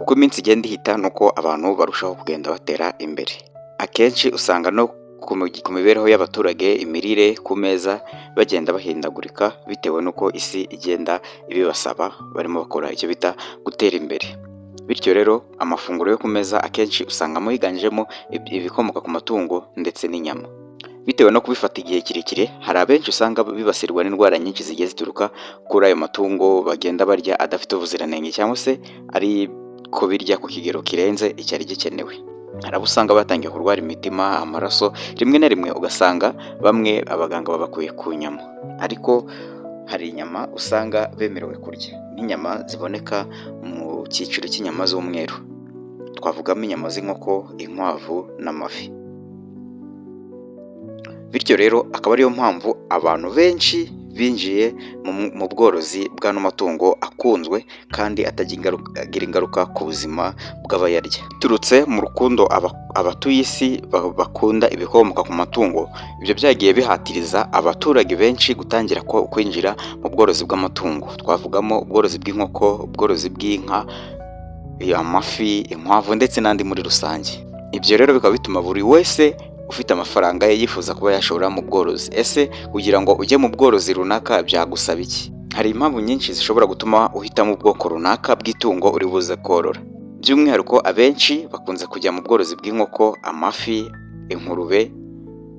Uko iminsi igenda ihita nuko abantu barushaho kugenda batera imbere. Akenshi usanga no ku mibereho y'abaturage, imirire ku meza bagenda bahindagurika bitewe n'uko isi igenda ibibasaba, barimo bakora icyo bita gutera imbere. Bityo rero amafunguro yo ku meza akenshi usangamo higanjemo ibikomoka ku matungo ndetse n'inyama. Bitewe no kubifata igihe kirekire, hari abenshi usanga bibasirwa n'indwara nyinshi zigiye zituruka kuri ayo matungo bagenda barya adafite ubuziranenge, cyangwa se ari kubirya ku kigero kirenze icyari gikenewe. Hari abo usanga batangiye kurwara imitima, amaraso, rimwe na rimwe ugasanga bamwe abaganga babakuye ku nyama. Ariko hari inyama usanga bemerewe kurya, nk'inyama ziboneka mu cyiciro cy'inyama z'umweru. Twavugamo inyama z'inkoko, inkwavu n'amafi. Bityo rero akaba ariyo mpamvu abantu benshi binjiye mu bworozi bw'ano matungo akunzwe kandi atagira ingaruka ku buzima bw'abayarya. Biturutse mu rukundo abatuye isi bakunda ibikomoka ku matungo, ibyo byagiye bihatiriza abaturage benshi gutangira kwinjira mu bworozi bw'amatungo. Twavugamo ubworozi bw'inkoko, ubworozi bw'inka, amafi, inkwavu ndetse n'andi muri rusange. Ibyo rero bikaba bituma buri wese ufite amafaranga ye yifuza kuba yashora mu bworozi. Ese kugira ngo ujye mu bworozi runaka byagusaba iki? Hari impamvu nyinshi zishobora gutuma uhitamo ubwoko runaka bw'itungo uri buze korora. By'umwihariko abenshi bakunze kujya mu bworozi bw'inkoko, amafi, ingurube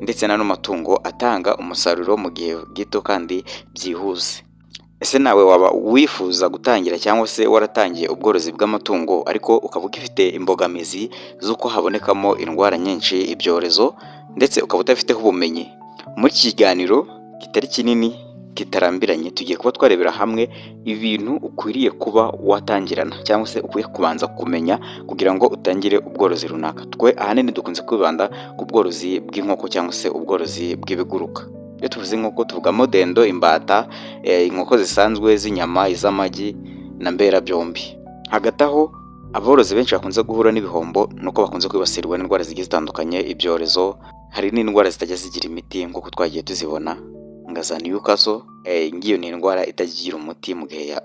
ndetse n'ano matungo atanga umusaruro mu gihe gito kandi byihuse. Ese nawe waba wifuza gutangira cyangwa se waratangiye ubworozi bw'amatungo, ariko ukaba ugifite imbogamizi z'uko habonekamo indwara nyinshi, ibyorezo, ndetse ukaba udafiteho ubumenyi? Muri iki kiganiro kitari kinini, kitarambiranye, tugiye kuba twarebera hamwe ibintu ukwiriye kuba watangirana cyangwa se ukwiye kubanza kumenya kugira ngo utangire ubworozi runaka. Twe ahanini dukunze kwibanda ku bworozi bw'inkoko cyangwa se ubworozi bw'ibiguruka. Iyo tuvuze inkoko tuvugamo dendo, imbata, inkoko zisanzwe z'inyama, iz'amagi na mberabyombi. Hagati aho aborozi benshi bakunze guhura n'ibihombo nuko bakunze kwibasirwa n'indwara zigiye zitandukanye, ibyorezo, hari n'indwara zitajya zigira imiti nk'uko twagiye tuzibona nka za Newcastle. Ngiyo ni indwara itajya igira umuti mu gihe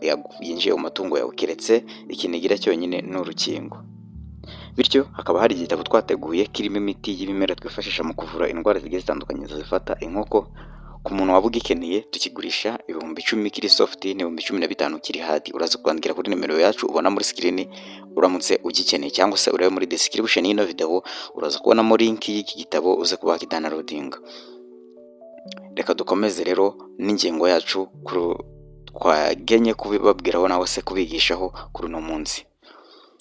yinjiye mu matungo yawe, keretse ikintu igira cyonyine ni urukingo. Bityo hakaba hari igitabo twateguye kirimo imiti y'ibimera twifashisha mu kuvura indwara zigiye zitandukanye zifata inkoko. Ku muntu waba ugikeneye, tukigurisha 10,000 kiri soft n'15,000 kiri hard. Uraza kwandikira kuri nimero yacu ubona muri screen uramutse ugikeneye, cyangwa se urebe muri description y'ino video, uraza kubonamo link y'iki gitabo uze kuba wakidownloadinga. Reka dukomeze rero n'ingingo yacu twagenye kubibabwiraho nawe se kubigishaho kuri uno munsi.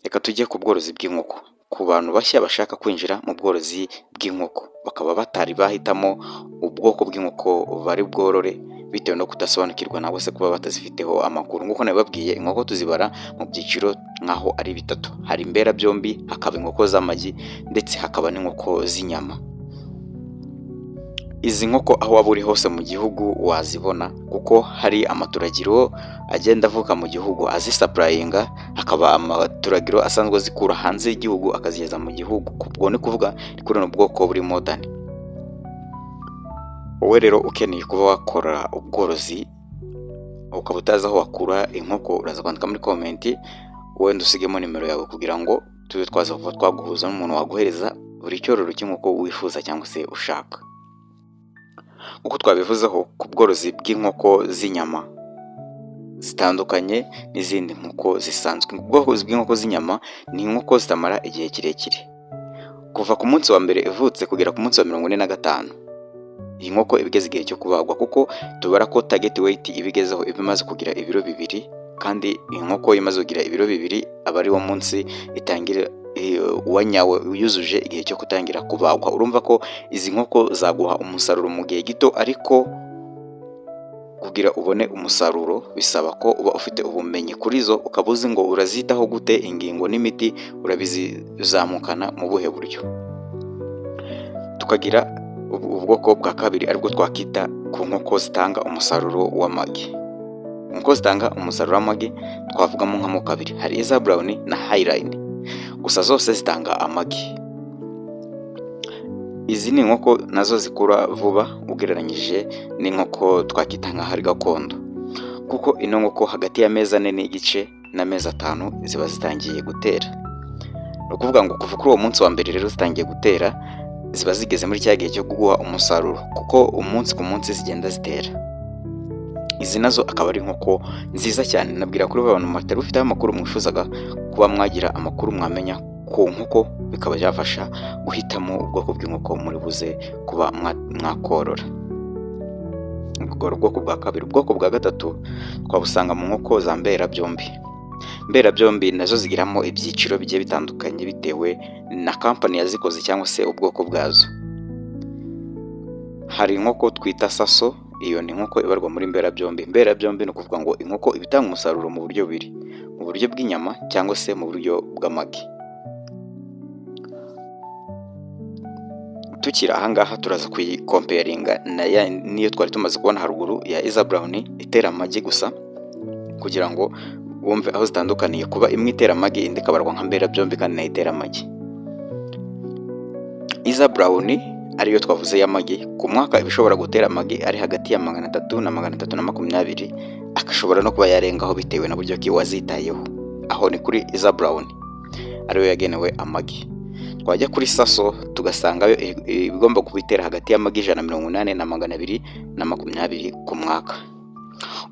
Reka tujye ku bworozi bw'inkoko. Ku bantu bashya bashaka kwinjira mu bworozi bw'inkoko, bakaba batari bahitamo ubwoko bw'inkoko bari bworore bitewe no kudasobanukirwa nabo se kuba batazifiteho amakuru. Nk'uko nabibabwiye, inkoko tuzibara mu byiciro nk'aho ari bitatu: hari imberabyombi, hakaba inkoko z'amagi ndetse hakaba n'inkoko z'inyama. Izi nkoko aho waba uri hose mu gihugu wazibona, kuko hari amaturagiro agenda avuka mu gihugu azisupplyinga, hakaba amaturagiro asanzwe azikura hanze y'igihugu akazigeza mu gihugu. Ubwo ni kuvuga ni kuri buno bwoko buri modern. Wowe rero ukeneye kuba wakora ubworozi ukaba utazi aho wakura inkoko, uraza kwandika muri comment, wenda usigemo nimero yawe kugira ngo tube twaza kuba twaguhuza n'umuntu waguhereza buri cyororo cy'inkoko wifuza cyangwa se ushaka. Nk'uko twabivuzeho ku bworozi bw'inkoko z'inyama, zitandukanye n'izindi nkoko zisanzwe. Ubworozi bw'inkoko z'inyama ni inkoko zitamara igihe kirekire. Kuva ku munsi wa mbere ivutse kugera ku munsi wa 45, iyi nkoko iba igeze igihe cyo kubagwa, kuko tubara ko target weight iba igezeho iba imaze kugira ibiro 2, kandi inkoko imaze kugira ibiro 2 aba ari wo munsi itangira uwa nyawe yuzuje igihe cyo gutangira kubagwa. Urumva ko izi nkoko zaguha umusaruro mu gihe gito, ariko kugira ubone umusaruro bisaba ko uba ufite ubumenyi kuri zo, ukaba uzi ngo urazitaho gute, ingingo n'imiti urabizamukana mu buhe buryo. Tukagira ubwoko bwa kabiri, aribwo twakita ku nkoko zitanga umusaruro w'amagi. Inkoko zitanga umusaruro w'amagi twavugamo nk'amoko abiri: hari iza Brown na Hy-Line, gusa zose zitanga amagi. Izi ni inkoko nazo zikura vuba ugereranyije n'inkoko twakita nk'aho ari gakondo, kuko ino nkoko hagati y'amezi 4.5 n'amezi 5 ziba zitangiye gutera. Ni ukuvuga ngo kuva kuri uwo munsi wa mbere rero zitangiye gutera, ziba zigeze muri cya gihe cyo kuguha umusaruro, kuko umunsi ku munsi zigenda zitera. Izi nazo akaba ari inkoko nziza cyane. Nabwira kuri ba bantu batari bufiteho amakuru, mwifuzaga kuba mwagira amakuru mwamenya ku nkoko, bikaba byafasha guhitamo ubwoko bw'inkoko muri buze kuba mwakorora. Ubwo ubwoko bwa kabiri. Ubwoko bwa gatatu twabusanga mu nkoko za mberabyombi. Mberabyombi nazo zigiramo ibyiciro bigiye bitandukanye bitewe na kampani yazikoze cyangwa se ubwoko bwazo. Hari inkoko twita Saso, iyo ni inkoko ibarwa muri mberabyombi. Mberabyombi ni ukuvuga ngo inkoko iba itanga umusaruro mu buryo bubiri: mu buryo bw'inyama cyangwa se mu buryo bw'amagi. Tukiri ahangaha turaza kuyicomparinga n'iyo twari tumaze kubona haruguru ya Isa Brown itera amagi gusa, kugira ngo wumve aho zitandukaniye, kuba imwe itera amagi, indi ikabarwa nka mberabyombi kandi nayo itera amagi. Isa Brown, ariyo twavuze y'amagi, ku mwaka iba ishobora gutera amagi ari hagati ya 300 na 320, agashobora no kuba yarengaho bitewe na buryo ki wazitayeho. Aho ni kuri Isa Brown, ariyo yagenewe amagi. Twajya kuri Saso tugasanga yo igomba kuba itera hagati y'amagi 180 na 220 ku mwaka.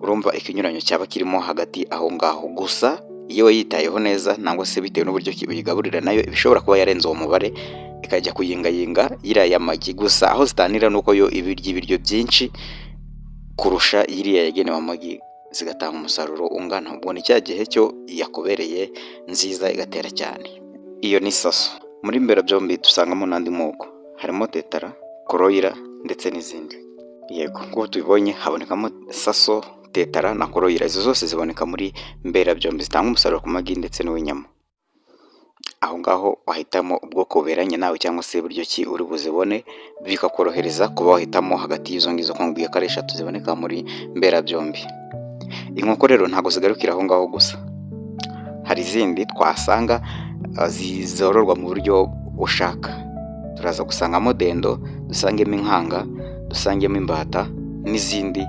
Urumva ikinyuranyo cyaba kirimo hagati aho ngaho. Gusa iyo wayitayeho neza nangwa se bitewe n'uburyo uyigaburira, nayo iba ishobora kuba yarenze uwo mubare, ikajya kuyingayinga iriya y'amagi. Gusa aho zitanira ni uko yo iba irya ibiryo byinshi kurusha iriya yagenewe amagi, zigatanga umusaruro ungana. Ubwo ni cya gihe cyo yakubereye nziza, igatera cyane. Iyo ni Saso. Muri mberabyombi dusangamo n'andi moko, harimo Tetara, Kuroiler ndetse n'izindi. Yego, nk'uko tubibonye habonekamo Saso, Tetara na Kuroiler. Izo zose ziboneka muri mberabyombi, zitanga umusaruro ku magi ndetse n'uw'inyama. Aho ngaho wahitamo ubwoko buberanye nawe cyangwa se uburyo ki uri buzibone, bikakorohereza kuba wahitamo hagati y'izo ngizo ko nkubwiye ko ari eshatu ziboneka muri mberabyombi. Inkoko rero ntabwo zigarukira aho ngaho gusa, hari izindi twasanga zororwa mu buryo ushaka. Turaza gusangamo dendo, dusangemo inkanga, dusangemo imbata n'izindi,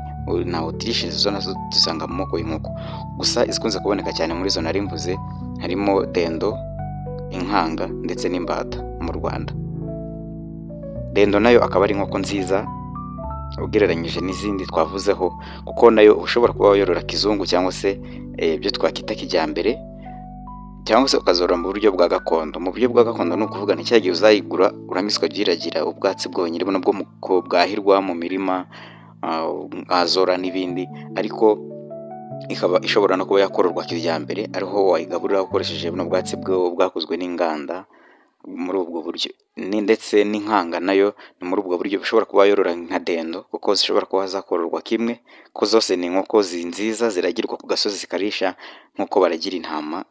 na autruche, zo nazo dusanga mu moko y'inkoko. Gusa izikunze kuboneka cyane muri izo nari mvuze harimo dendo, inkanga ndetse n'imbata mu Rwanda. Dendo nayo akaba ari inkoko nziza ugereranyije n'izindi twavuzeho, kuko nayo ushobora kuba wayorora kizungu cyangwa se ibyo twakwita kijyambere, cyangwa se ukazorora mu buryo bwa gakondo. Mu buryo bwa gakondo ni ukuvuga ni cya gihe uzayigura, urangiza ukajya uyiragira ubwatsi bwonyine buno bwo bwahirwa mu mirima, azora n'ibindi, ariko ikaba ishobora no kuba yakororwa kijyambere, ariho wayigaburira ukoresheje buno bwatsi bwakozwe n'inganda muri ubwo buryo. Ndetse n'inkanga nayo ni muri ubwo buryo ushobora kuba yorora nka dendo, kuko zishobora kuba zakororwa kimwe, ko zose ni inkoko nziza ziragirwa ku gasozi zikarisha nk'uko baragira intama,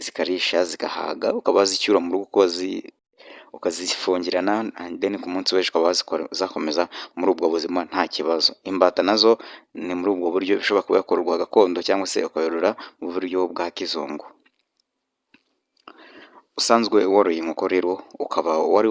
zikarisha zigahaga, ukaba wazicyura mu rugo ukazifungirana, then ku munsi w'ejo ukaba zakomeza muri ubwo buzima nta kibazo. Imbata nazo ni muri ubwo buryo ishobora kuba yakororwa gakondo cyangwa se ukayorora mu buryo bwa kizungu. Usanzwe woroye inkoko rero, ukaba wari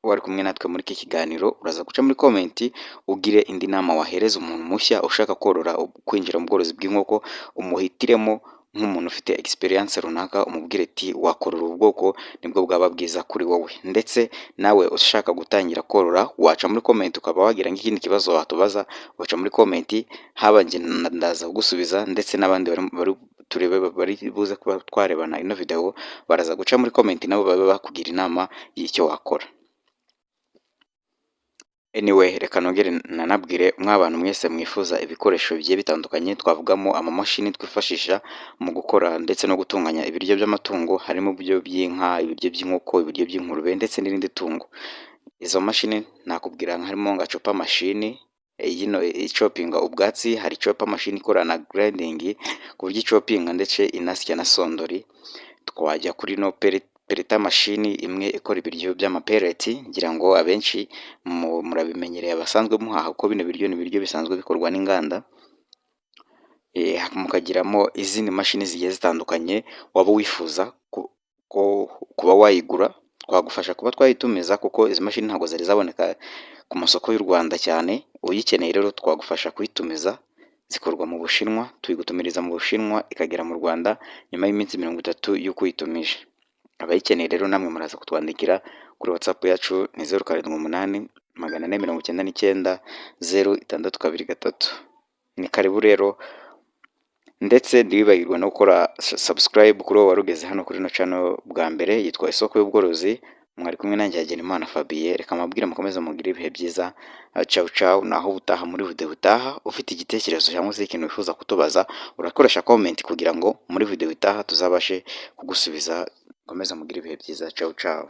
wari kumwe natwe muri iki kiganiro, uraza guca muri comment ugire indi nama wahereza umuntu mushya ushaka korora, kwinjira mu bworozi bw'inkoko, umuhitiremo nk'umuntu ufite experience runaka, umubwire ati: "Wakorora ubu bwoko, nibwo bwaba bwiza kuri wowe." Ndetse nawe ushaka gutangira korora, waca muri comment ukaba wagira nk'ikindi kibazo watubaza, ugaca muri comment, haba njye ndaza kugusubiza, ndetse n'abandi bari turebe bari buze kuba twarebana ino video baraza guca muri comment nabo babe bakugira inama y'icyo wakora. Anyway, reka nongere nanabwire mw'abantu mwese mwifuza ibikoresho bigiye bitandukanye, twavugamo amamashini twifashisha mu gukora ndetse no gutunganya ibiryo by'amatungo, harimo ibiryo by'inka, ibiryo by'inkoko, ibiryo by'ingurube ndetse n'irindi tungo. Izo mashini nakubwira harimo nka chopper machine yino ichoppinga ubwatsi, hari chopper machine ikora na grinding ku buryo ichoppinga ndetse inasya na sondori. Twajya kuri no pellet machine, imwe ikora ibiryo by'amapellets. Ngira ngo abenshi murabimenyereye abasanzwe muhaha, kuko bino biryo ni ibiryo bisanzwe bikorwa n'inganda. Mukagiramo izindi mashini zigiye zitandukanye, waba wifuza kuba wayigura twagufasha kuba twayitumiza, kuko izi mashini ntabwo zari zaboneka ku masoko y'u Rwanda cyane. Uyikeneye rero twagufasha kuyitumiza, Zikorwa mu Bushinwa, tuyigutumiriza mu Bushinwa ikagera mu Rwanda nyuma y'iminsi 30 y'uko uyitumije. Abayikeneye rero namwe muraza kutwandikira kuri WhatsApp yacu, ni 0784990623. Ni karibu rero, ndetse ntiwibagirwe no gukora subscribe kuri wowe wari ugeze hano kuri ino channel bwa mbere yitwa Isoko y'Ubworozi. Mwari kumwe nanjye Hagenimana Fabien, reka mbabwire mukomeze mugire ibihe byiza. Ciao ciao, naho ubutaha muri video itaha. Ufite igitekerezo cyangwa se ikintu wifuza kutubaza, urakoresha comment kugira ngo muri video itaha tuzabashe kugusubiza. Mukomeze mugire ibihe byiza, ciao ciao.